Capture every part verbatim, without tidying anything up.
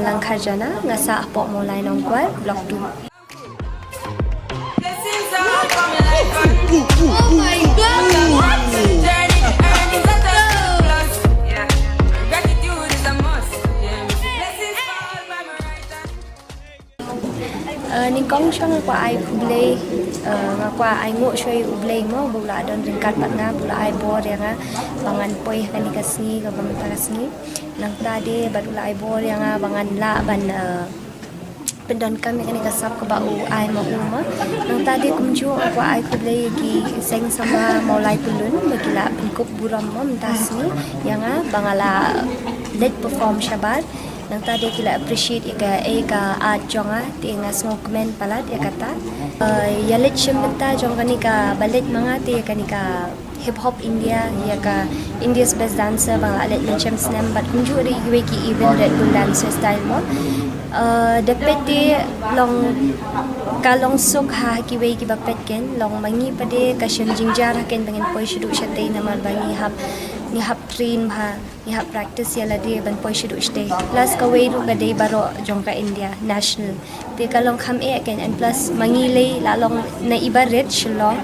Langkharjana, nga sah hapoh Mawlai Nongkwar, Block two. Oh my god! Uh, nyngkong shuwa nga kwah ai khublei, uh, nga kwah ai nguh shuwa ïa U Blei mo, ba u la don ryngkat bad nga, ba u la ai bor ïa nga ba ngan poi ha kane ka sngi, kaba mynta ka sngi. Nangta de bad u la ai bor ïa nga ba ngan lah ban, uh, pyndonkam ïa kane ka sap kaba u ai ma u mo. Nangta de kumjuh nga kwah ai khublei ïa ki seng samla Mawlai Pyllun ba ki la pynkup burom mo mynta sngi ïa nga ba nga la leit perform shabar. Nangta de ki la appreciate ïa ka, ïa ka art jong nga, te nga sngewkmen palat ïa kata. Uh, ïa leit shim bynta jong kane kaba leit ma nga te ïa kane ka Hip Hop India, ïa ka India's Best Dancer ba nga la leit mynshem snem bad kumjuh ruh ïa kiwei ki event Red Bull Dancer style mo. Uh, da peit te long ka long suk ha kiwei kiba peit ken, long ma ngi pat de ka shem jynjar ha ken ba ngin poi shaduh shatei namar ba ngi hap, ngi hap train bha. Ngi hap practice ïa lade ban poi shaduh shatei. Plus kawei ruh ka dei baroh jong ka India national. Te ka long kham eh ken, and plus ma ngi lei la long na iba rit Shillong.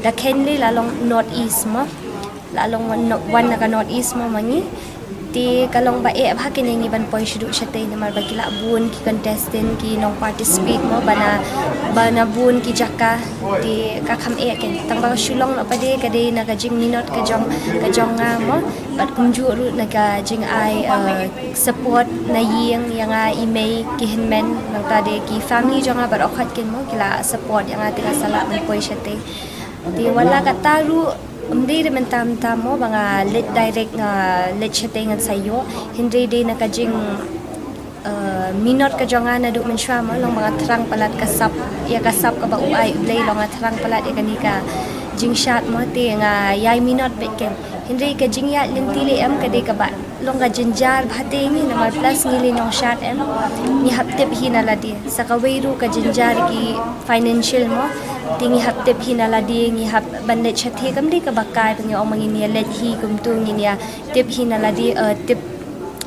Da ken lei la long North East mo. La long wan, wan na ka North East mo ma ngi. Te ka long ba eh bha ken ïa ngi ban poi shaduh shatei namar ba ki la bun ki contestant ki nong participate mo ba na, ba na bun ki jaka. Te ka kham eh ken. Tang ba ka shu long noh pat de ka dei na ka jingminot ka jong, ka jong nga mo. Bad kumjuh ruh na ka jingai, uh, support na ïing ïa nga, i mei, ki hynmen, nangta de ki family jong nga bad u khot ken mo, ki la support ïa nga te nga sa lah ban poi shatei. Te wat la katta ruh ym dei re mynta mynta mo ba nga leit direct nga leit shatei ngan sa ïoh, hynrei dei na ka jing uh, minot ka jong nga naduh mynshuwa mo, long ba nga thrang palat ka sap, ïa ka sap kaba u ai U Blei, long nga thrang palat ïa kane ka jingshad mo, te nga ïai minot beit ken. Hynrei ka jingïaid lynti lei em ka dei kaba long ka jynjar bha te ngi namar plus ngi lei nongshad em. Ngi hap tip hi na lade. Sa kawei ruh ka jynjar ki financial mo, te ngi hap tip hi na lade, ngi hap ban leit shatei kam dei kaba kai ba ngi ong ma ngin ïa leit hi kumtu, ngin ïa tip hi na lade, uh, tip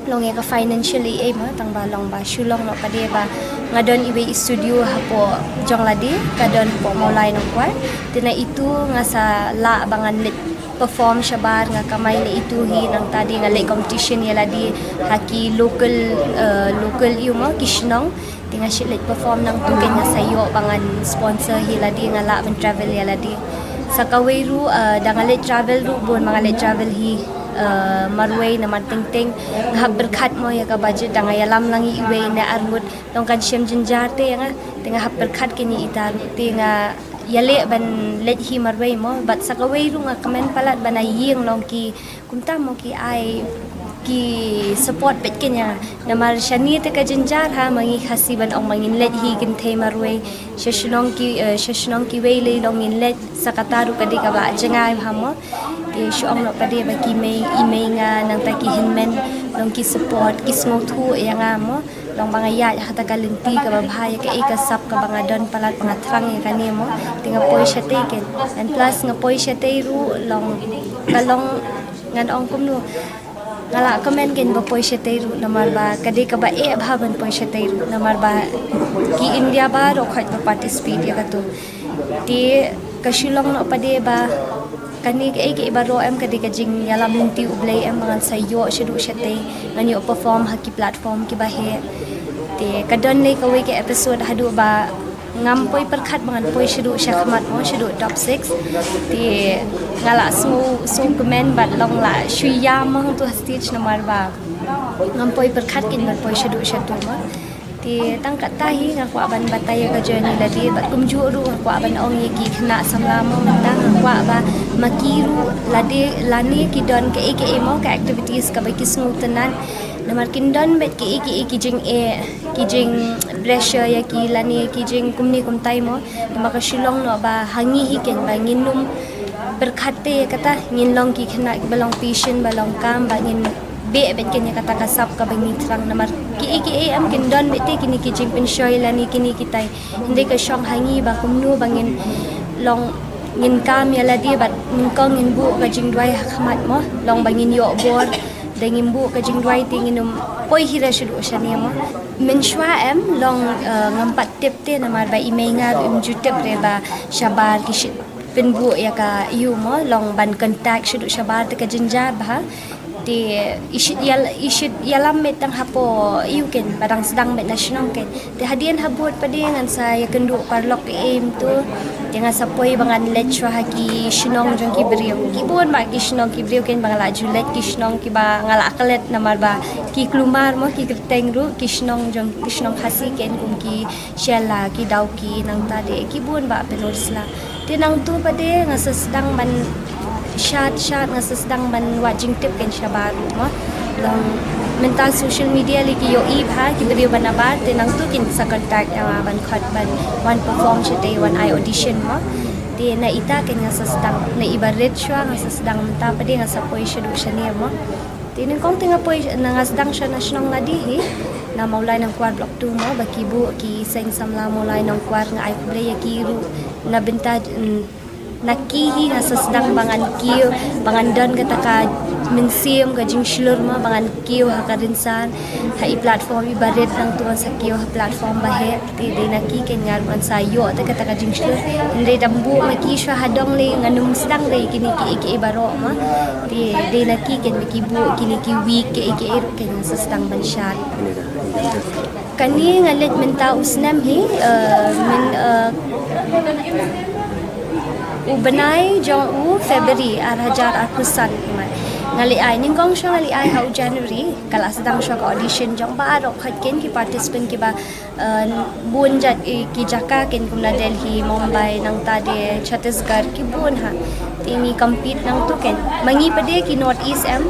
long ïa ka financial ei ei mo, tang ba long ba shu long noh pat de ba nga don iwei i studio hapoh jong lade, ka don hapoh Mawlai Nongkwar. Te na itu nga sa lah ba ngan leit perform shabar, nga kamai na itu hi, nangta de nga leit competition ïa lade ha ki local, uh, local ïa u mo ki shnong. Te nga shu leit perform nangtu ken nga sa ïoh ba ngan sponsor hi lade, nga lah ban travel ïa lade. Sa kawei ruh, uh, da nga leit travel ruh bun ba nga leit travel hi, uh, marwei namar teng teng nga hap pyrkhat mo ïa ka budget, da nga ïalam lang ïa iwei ne ar ngut, long kan shem jynjar te ïa nga, te nga hap pyrkhat ken ïa ita ruh, te nga ïaleh ban leit hi marwei mo, bad sa kawei ruh nga kmen palat ba na ïing long ki kumta mo ki ai ki support beit ken ïa nga. Namar shane te ka jynjar ha ma ngi Khasi ban ong ma ngin leit hi kynthei marwei. Sha shnong ki, eh, sha shnong kiwei lei long ngin leit, sa kata ruh ka dei kaba jngai bha mo. Te shu ong noh pat de ba ki mei, i mei nga nangta ki hynmen long ki support, ki sngewthuh ïa nga mo. Long ba nga ïaid ha kata ka lynti kaba bha ïa kaei ka sap kaba nga don palat ba nga thrang ïa kane mo. Te nga poi shatei ken. And plus nga poi shatei ruh long ka long ngan ong kumno. Nga la kmen ken ba poi shatei ruh namar ba ka dei kaba eh bha ban poi shatei ruh namar ba ki India baroh khoit ba participate ïa katu. Te ka shu long noh pat de ba kane kaei kaei baroh em ka dei ka jingïalam lynti U Blei em ba ngan sa ïoh shaduh shatei, ngan ïoh perform ha ki platform kiba heh. Te ka don lei kawei ka episode haduh ba ngam poi pyrkhat ba ngan poi shaduh shakhmat mo, shaduh top six. Te nga la sngew, sngew kmen bad long la shu ïam mo hangtu ha stage namar ba ngam poi pyrkhat ken ban poi shaduh shatu mo. Te tang katta hi nga kwah ban batai ïa ka journey lade bad kumjuh ruh nga kwah ban ong ïa ki khynnah samla mo mynta, nga kwah ba ma ki ruh lade lane ki don kaei kaei mo ka activities kaba ki sngewtynnat. Namar kin don beit kaei kaei ki jingeh, ki jing pressure ïa ki lane ki jing kumne kumtai mo. Namar ka shu long noh ba ha ngi hi ken ba ngin ym pyrkhat te ïa kata, ngin long ki khynnah kiba long patient, ba long calm, ba ngin beh beit ken ïa kata ka sap kaba ngi thrang. Namar kiei kiei em kin don beit te kine ki jingpynshoi lane kine kitai. Hynrei ka shong ha ngi ba kumno ba ngin long, ngin calm ïa lade bad nyngkong ngin buh ka jingduwai ha khmat mo, long ba ngin ïoh bor. Te ngim buh ka jingduwai te ngin ym poi hi re shuh shuh shane mo. Mynshuwa em long, eh, ngam pat tip te namar ba i mei nga ruh im ju tip re ba shabar ki shit pynbuh ïa ka ïu mo, long ban contact shuh shuh shabar te ka jynjar bha. Te i shit ïal-, i shit ïalam met tang hapoh ïu ken, ba dang sdang met na shnong ken. Te hadien habud pat de ngan sa ïakynduh paralok ei ei mynta. Te ngan sa poi ba ngan leit shuwa ha ki shnong jong ki briew. Ki bun bha ki shnong ki briew ken ba nga la ju leit, ki shnong kiba nga la klet namar ba ki kulmar mo, ki kyrteng ruh, ki shnong jong, ki shnong Khasi ken kum ki Shella, ki Dawki, nangta de ki bun bha Pynursla. Te nangta pat de nga sa sdang ban shad shad, nga sa sdang ban wad jingtip ken shabar ruh mo. Long mynta social media lei ki ïohi bha ki briew ba nabar, te nangta kin sa contact ïa nga ban khot ban wan perform shatei, wan ai audition mo. Te na ita ken nga sa sdang, na iba rit shuwa nga sa sdang, mynta pat de nga sa poi shuh shuh shane mo. Te nyngkong te nga poi, na nga sdang sha na shnong lade hi, na Mawlai Nongkwar Block two mo, ba ki buh ki seng samla Mawlai Nongkwar, nga ai khublei ïa ki ruh na bynta, mm, na ki hi nga sa sdang ba ngan kiew, ba ngan don kata ka mynsiem ka jingshlur mo, ba ngan kiew ha ka rynsan, ha i platform iba rit, nangta ngan sa kiew ha platform ba heh. Te dei na ki ken nga ruh ngan sa ïoh te kata ka jingshlur. Hynrei da buh ma ki shuwa ha dong lei ngan ym sdang lei kine kiei kiei baroh mo. Te dei na ki ken ba ki buh kine ki week kiei kiei ruh ken ngan sa sdang ban shad. Kane nga leit mynta u snem hi, eh, myn, eh, u bnai jong u February ar hajar arphew san. Nga leit ai, nyngkong shuwa nga leit ai ha u January, ka la sdang shuwa ka audition jong baroh khoit ken ki participant kiba eh, bun jait, eh, ki jaka ken kum na Delhi, Mumbai, nangta de Chhattisgarh, ki bun ha. Te ngi compete nangta ken. Ma ngi pat de ki North East em,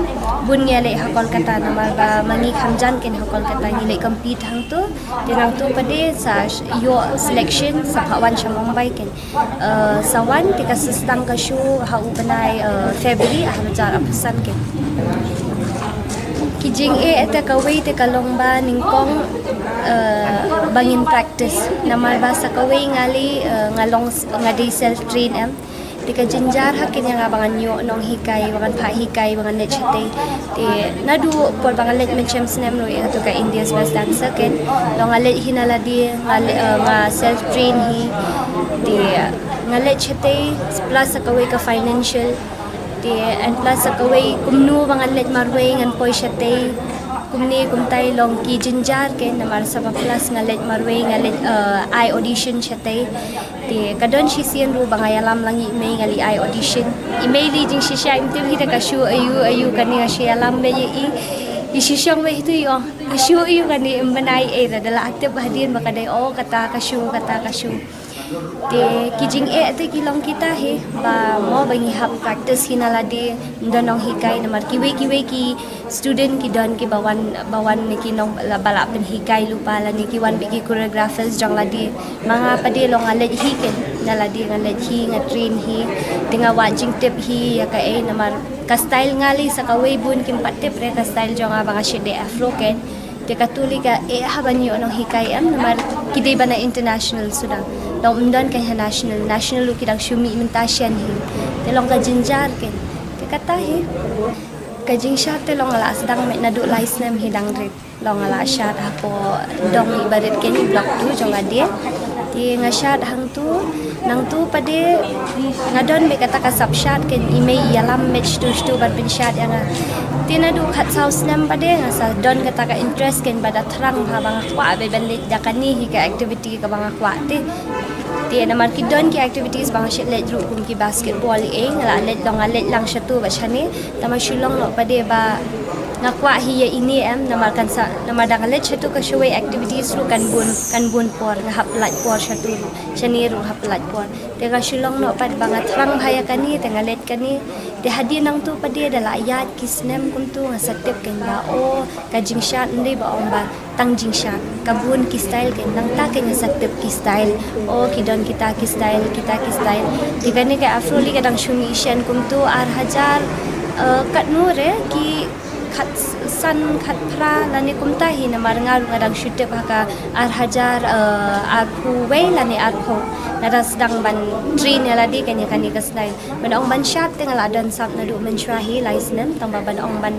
bun ngi leit ha Kolkata namar ba ma ngi kham jan ken ha Kolkata, ngi leit compete hangta. Te nangta pat de sa sh-, ïoh selection sa phah wan sha Mumbai ken. Eh, sa wan te ka sdang ka show ha u bnai, eh, February ar hajar arphew san ken. Ki jingeh te kawei te ka long ba nyngkong, eh, ba ngin practice. Namar ba sa kawei nga lei, eh, nga long s-, nga dei self train em. Te ka jynjar ha ken ïa nga ba ngan ïoh nonghikai, ba ngan phah hikai, ba ngan leit shatei. Te naduh por ba nga leit mynshem snem ruh ïa katu ka India's Best Dancer ken, long nga leit hi na lade, nga le-, eh, nga self train hi. Te nga leit shatei, plus sa kawei ka financial. Te and plus sa kawei kumno ba ngan leit marwei ngan poi shatei. Kumne kumtai long ki jynjar ken namar sa ba plus nga leit marwei nga leit, eh, ai audition shatei. Te ka don shisien ruh ba nga ïalam lang i mei nga leit ai audition. I mei lei jingshisha im tip hi te ka shu aiu aiu kane nga shu ïalam beit ïa i. I shu shong beit hi tu i ong. Ka shu aiu kane im bnai ei da la tip hadien ba ka dei o kata ka shu kata ka shu. Te ki jingeh te ki long kita hi ba mo ba ngi hap practice hi na lade, don nonghikai namar kiwei kiwei ki student ki don kiba wan, ba wan ne ki nong la, ba la pynhikai lypa lane ki wan bad ki choreographers jong lade. Ma nga pat de long nga leit hi ken, na lade nga leit hi, nga train hi, te nga wad jingtip hi ïa kaei namar ka style nga lei sa kawei bun kim pat tip re ka style jong nga ba nga shu dei afro ken. Te katu lei ka eh ha ban ïoh nonghikai em namar ki dei ba na international suda. Long ym don ka ha national, national ruh ki dang shu mih mynta shen hi. Te long ka jynjar ken. Te kata hi. Ka jingshad te long nga la sdang met naduh lai snem hi dang rit. Long nga la shad hapoh dong iba rit ken i block two jong lade. Te nga shad hangtu, nangtu pat de nga don beit kata ka sap shad ken i mei i ïalam met shatu shatu ban pynshad ïa nga. Te naduh khatsaw snem pat de nga sa don kata ka interest ken ba da thrang bha ba nga kwah beit ban leit da kane hi ka activity kaba nga kwah te. Te namar ki don ki activities ba nga shu leit ruh kum ki basketball ei, nga la leit long nga leit lang shatu bad shane. Tangba shu long noh pat de ba nga kwah hi ïa ine em, namar kan sa, namar da nga leit shatu ka shuwei activities ruh kan bun, kan bun por, nga hap lait por shatu ruh, shane ruh hap lait por. Te nga shu long noh pat ba nga thrang bha ïa kane, te nga leit kane. Te hadien nangtu pat de da la ïaid ki snem kumtu nga sa tip ken ba, oh, ka jingshad ym dei ba ong ba tang jingshad, ka bun ki style ken, nangta ken nga sa tip ki style. Oh, ki don kita ki style, kita ki style. Te kane ka afro lei ka dang shu mih shen kumtu ar hajar, eh, katno re, ki khatsan, khatphra lane kumta hi namar nga ruh nga dang shu tip ha ka ar hajar, eh, arphew wei lane arphew. Nga dang sdang ban train ïa lade ken ïa kane ka style. Ban ong ban shad te nga la don sap naduh mynshuwa hi lai snem, tangba ban ong ban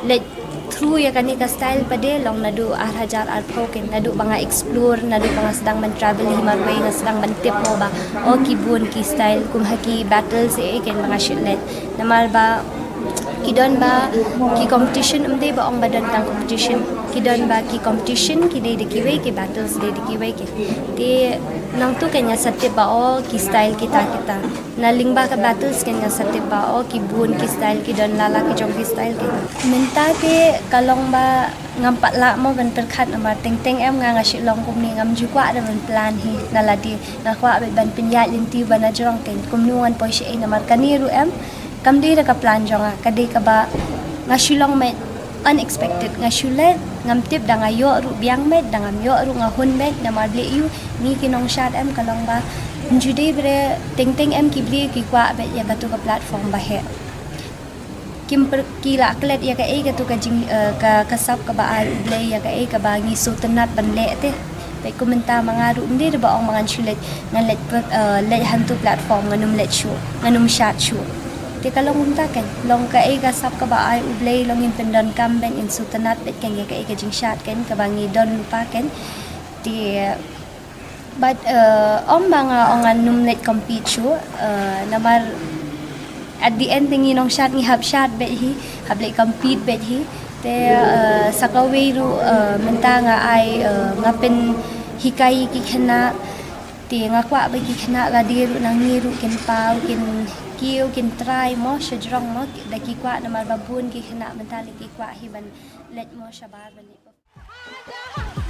leit Through ïa kane ka style pat de long naduh ar hajar arphew kein, naduh ba nga explore, naduh ba nga sdang ban travel hi marwei, nga sdang ban tip mo ba o ki bun ki style kum ha ki battles eh kein ba nga shu leit. Namar ba ki don ba ki competition, ym dei ba ong ba don tang competition, ki don ba ki competition ki dei da kiwei, ki battles dei da kiwei kein. Te nangtu kein nga sa tip ba o ki style kita kita. Na lyngba ka battles kein nga sa tip ba o ki bun ki style ki don, la la ki jong ki style kein. Mynta te ka long ba ngam pat lah mo ban pyrkhat namar teng teng em nga, nga shu long kumne, ngam ju kwah da ban plan hi na lade. Nga kwah beit ban pynïaid lynti ba na jrong kein, kumno ngan poi shaei, namar kane ruh em kam dei da ka plan jong nga, ka dei kaba nga shu long met unexpected, nga shu leit, ngam tip, da nga ïoh ruh biang met, da ngam ïoh ruh nga hun met, namar lei ïoh ngi ki nongshad em ka long ba ym ju dei briew teng teng em, ki briew ki kwah beit ïa katu ka platform ba heh. Kim per-, ki la klet ïa kaei katu ka jing, eh, ka, ka sap kaba ai U Blei ïa kaei kaba ngi sngewtynnat ban leh te. Peit kum mynta ma nga ruh ym dei da ba ong ma ngan shu leit, ngan leit pla-, eh, leit hantu platform, ngan ym leit shuh, ngan ym shad shuh. Te ka long kumta kein, long kaei ka sap kaba ai U Blei, long ngin pyndonkam beit, ngin sngewtynnat beit kein ïa kaei ka jingshad kein kaba ngi don lypa kein. Te bad, eh, ym ba nga ong ngan ym leit compete shuh, eh, namar at the end te ngi nongshad ngi hap shad beit hi, hap leit compete beit hi. Te, eh, sa kawei ruh, eh, mynta nga ai, eh, nga pynhikai ïa ki khynnah. Te nga kwah ba ki khynnah lade ruh nangne ruh kin paw, kin kiew, kin try mo sha jrong mo, da ki kwah, namar ba bun ki khynnah mynta lei ki kwah hi ban leit mo shabar ban leit.